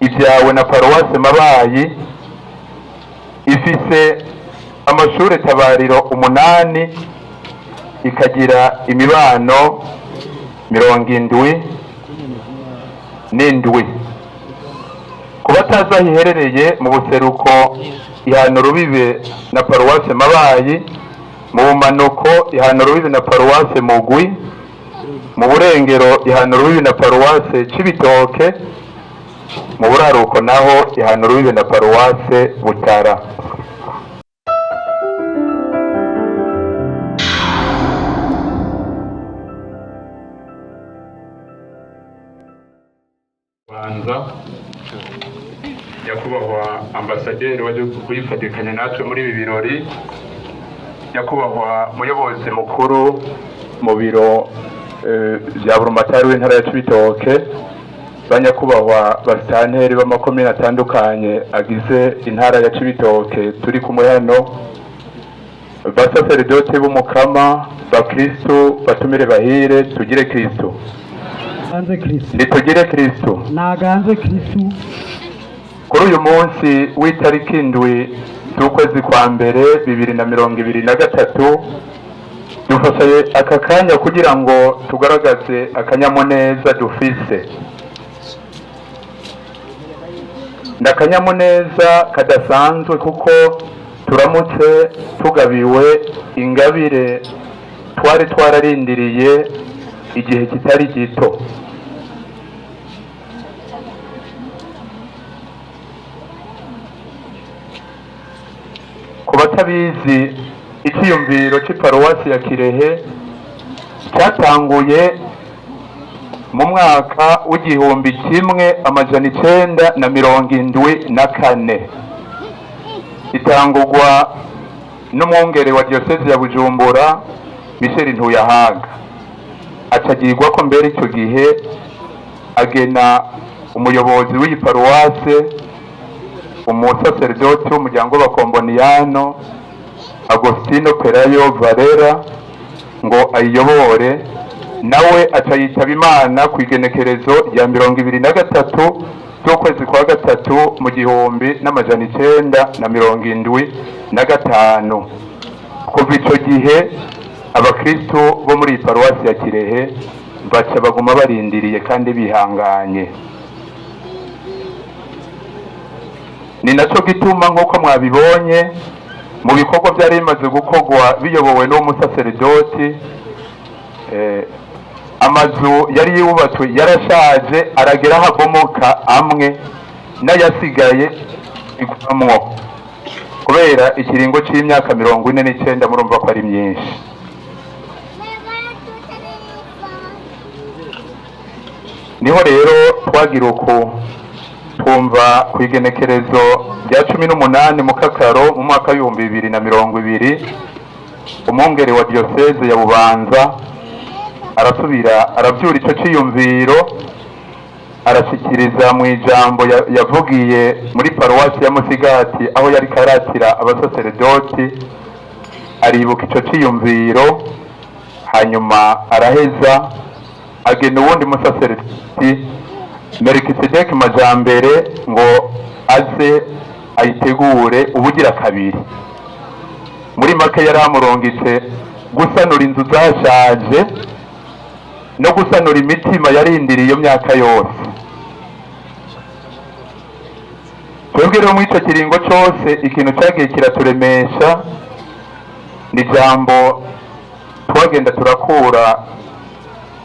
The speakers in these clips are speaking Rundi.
Ibyawe na paruwase Mabayi. Ifise amashure tabariro 8, ikagira imibano 77. Ku batazi aho iherereye, mu buseruko ihana urubibe na paruwase Mabayi, mu bumanuko ihana urubibe na paruwase Mugwi, mu burengero ihana urubibe na paruwase Cibitoke, mu buraruko naho ihana urubibe na paruwase Butara. Banza nyakubahwa ambasaderi waje kuyifatikanya natwe muri ibi birori, nyakubahwa muyobozi mukuru mu biro bya Burumatari w'intara ya Cibitoke, banyakubahwa basitanteri b'amakomine atandukanye agize intara ya Cibitoke turi kumwe hano, basaseredoti b'umukama, bakristu batumire bahire, tugire Kristu. Naganze Kristu. Nitugire Kristu. Naganze Kristu. Kuri uyu munsi w'itariki 7 z'ukwezi kwa mbere 2023, dufashe aka kanya kugira ngo tugaragaze akanyamuneza dufise. Ni akanyamuneza kadasanzwe kuko turamutse tugabiwe ingabire twari twararindiriye igihe kitari gito. Ku batabizi, icyiyumviro cy'iparuwasi ya Kirehe cyatanguye mu mwaka w'1974, itangurwa n'umwungere wa diyosezi ya Bujumbura, Michel Ntuyahaga, acagirwa ko mbere icyo gihe agena umuyobozi w'iyi paruwase, umusaseredoti w'umuryango w'abakomboniyano Agostino Perayo Valera, ngo ayiyobore. Nawe aca yitaba Imana ku igenekerezo rya 23 z'ukwezi kwa gatatu mu 1975. Kuva ico gihe abakristo bo muri iyi paruwasi ya Kirehe baca baguma barindiriye kandi bihanganye. Ni nacyo gituma, nk'uko mwabibonye mu bikorwa byari bimaze gukorwa biyobowe n'uwo musaseredoti, amazu yari yubatswe yarashaje, aragera aho abomoka amwe, n'ayasigaye igwamwo kubera ikiringo c'imyaka 49. Murumva ko ari myinshi. Niho rero twagira uku twumva ku igenekerezo rya 18 Mukakaro mu mwaka w'2020, umwungere wa diyoseze ya Bubanza arasubira arabyura icyo cyiyumviro, arashyikiriza mu ijambo yavugiye muri paruwasi ya Musigati aho yari karatira abasaseredoti, aribuka icyo cyiyumviro, hanyuma araheza agena uwundi musaseredoti, Melikisedeki Majambere, ngo aze ayitegure ubugira kabiri. Muri make yari amurungitse gusanura inzu zashaje no gusanura imitima yarindiriye iyo myaka yose. Twebwe rero muri icyo kiringo cyose ikintu cyagiye kiraturemesha ni ijambo twagenda turakura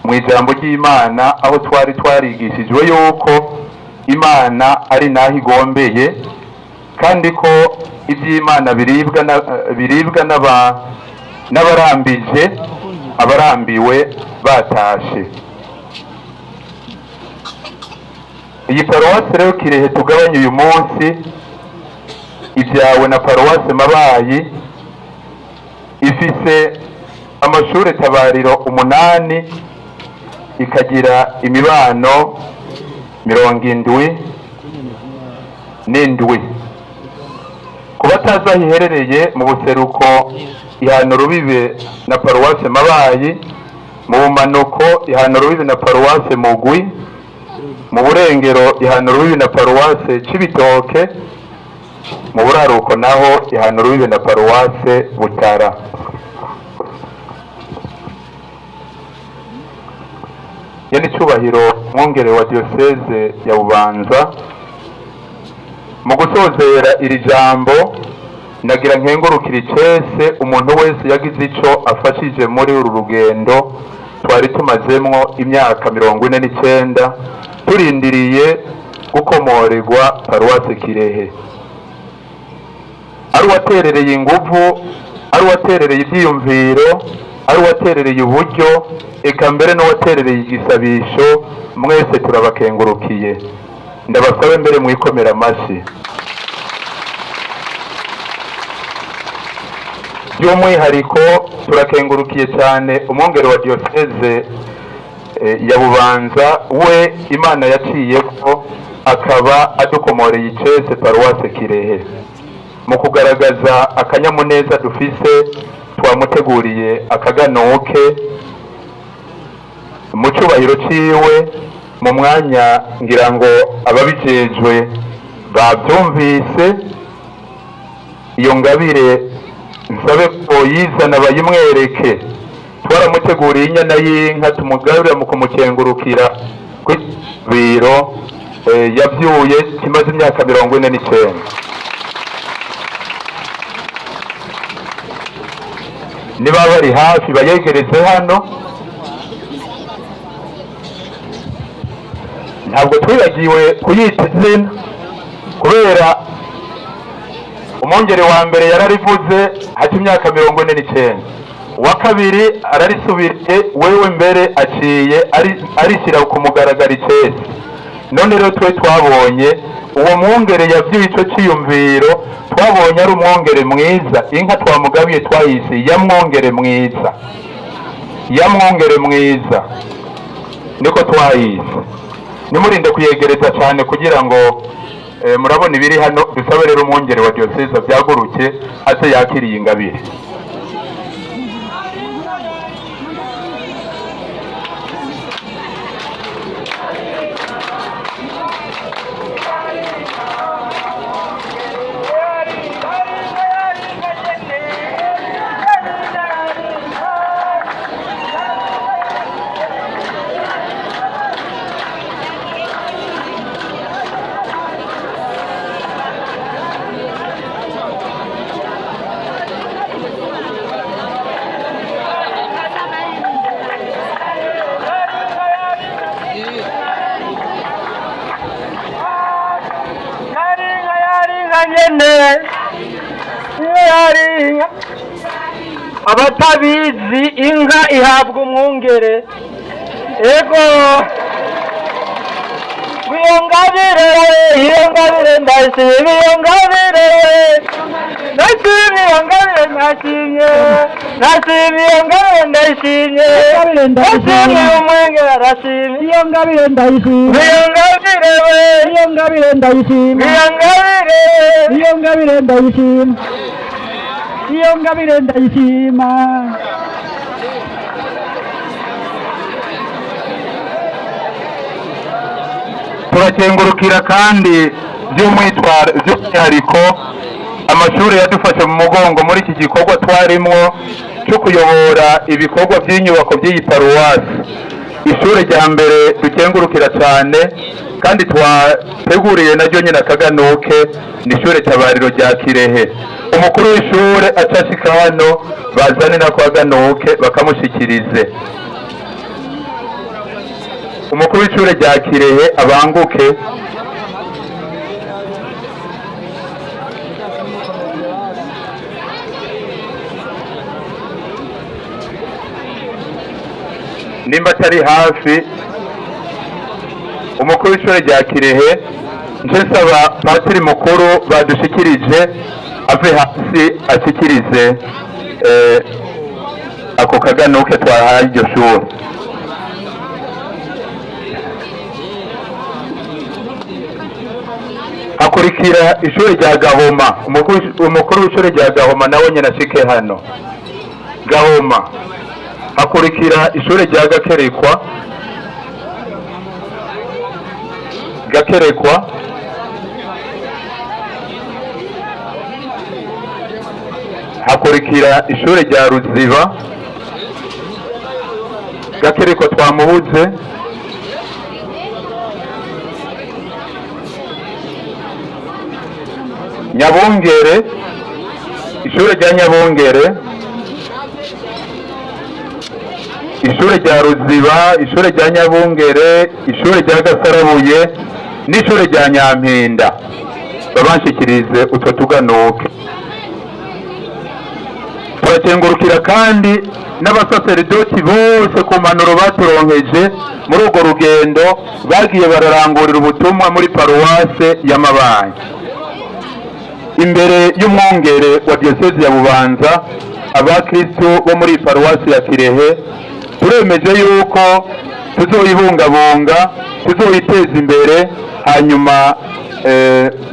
mu ijambo ry'Imana, aho twari twarigishijwe yuko Imana ari naho igombeye, kandi ko iby'Imana biribwa n'abarambije, abarambiwe batashe. Iyi paruwasi rero Kirehe tugabanye uyu munsi, ibyawe na paruwase Mabayi, ifise amashure tabariro 8, ikagira imibano 77. Ku batazi aho iherereye, mu buseruko ihana urubibe na paruwase Mabayi, mu bumanuko ihana urubibe na paruwase Mugwi, Mu burengero ihana urubibi na paruwase Cibitoke. Mu buraruko naho ihana urubibi na paruwase Butara. Nyenicubahiro mwungere wa diyoseze ya Bubanza, mu gusozera iri jambo nagira nkengurukira icese umuntu wese yagize ico afashije muri uru rugendo twari tumazemwo imyaka 49 turindiriye gukomorerwa paruwase Kirehe. Ari uwaterereye inguvu, ari uwaterereye ivyiyumviro, ari uwaterereye uburyo, eka mbere n'uwaterereye igisabisho, mwese turabakengurukiye. Ndabasabe mbere mwikomera amashyi. By'umwihariko turakengurukiye cyane umwungere wa diyoseze ya Bubanza, we Imana yaciyeko akaba adukomoreye icese paruwase Kirehe. Mu kugaragaza akanyamuneza dufise, twamuteguriye akaganuke mu cyubahiro ciwe. Mu mwanya ngira ngo ababijejwe babyumvise, iyo ngabire nsabe ko yizana bayimwereke. Twaramuteguriye inyana y'inka tumugarurira mu kumukengurukira kw'ibiro yavyuye kimaze imyaka 49. Niba bari hafi bayegereze hano. Ntabwo twibagiwe kuyita izina, kubera umwungere wa mbere yararivuze haca imyaka 49, uwa kabiri ararisubiriye, wewe mbere aciye arishyira ku mugaragaro icese. None rero twe twabonye uwo mwungere yavyuye ico ciyumviro, twabonye ari umwungere mwiza. Inka twamugabiye twayise ya mwungere mwiza, ya mwungere mwiza niko twayise. Nimurinde kuyegereza cyane kugira ngo murabona ibiri hano. Dusabe rero umwungere wa diyoseze byaguruke aze yakiriye ingabire. Abatabizi, inka ihabwa umwungere. Ego, iyo ngabire we, iyo ngabire ndashimye, iyo ngabire we ndashimye, iyo ngabire ndashimye, ndashimye iyo ngabire ndashimye, ndashimye umwungere arashimye. Iyo ngabire ndayishima. Iyo ngabire we, Iyo ngabire ndayishima. Iyo ngabire, Iyo ngabire ndayishima. Iyo ngabire ndayishima. Turakengurukira kandi by'umwihariko amashuri yadufashe mu mugongo muri iki gikorwa twarimwo cyo kuyobora ibikorwa by'inyubako by'iyi paruwasi. Ishuri rya mbere dukengurukira cyane kandi twateguriye naryo nyine akaganuke ni ishure Tabariro rya Kirehe. Umukuru w'ishure acashika hano, bazane nako aganuke bakamushikirize. Umukuru w'ishure rya Kirehe abanguke. Nimba atari hafi umukuru w'ishure rya Kirehe, nje nsaba patiri mukuru badushikirije ave hasi ashikirize ako kaganuke twahaye iryo shure. Hakurikira ishuri rya Gahoma. Umukuru w'ishuri rya Gahoma nawe nyine ashike hano Gahoma. Hakurikira ishuri rya Gakerekwa. Gakerekwa, hakurikira ishure rya Ruziba. Gakerekwa twamubuze. Nyabungere, ishure rya Nyabungere, ishure rya Ruziba, ishure rya Nyabungere, ishure rya Gasarabuye n'ishure rya Nyampinda, babanshikirize utwo tuganuke. Turakengurukira kandi n'abasaseridoti bose ku mpanuro baturonkeje muri urwo rugendo bagiye bararangurira ubutumwa muri paruwase y'Amabanki. Imbere y'umwungere wa diyosezi ya Bubanza, abakristu bo muri paruwasi ya Kirehe turemeje yuko tuzoyibungabunga, tuzoyiteza imbere, hanyuma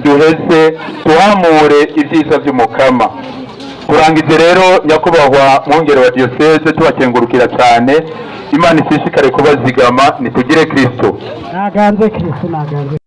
duheze tuhamure ibyiza by'Umukama. Turangije rero, nyakubahwa mwungere wa diyoseze, tubakengurukira cyane. Imana ishishikare kubazigama. Nitugire Kristo. Naganze Kristo, naganze.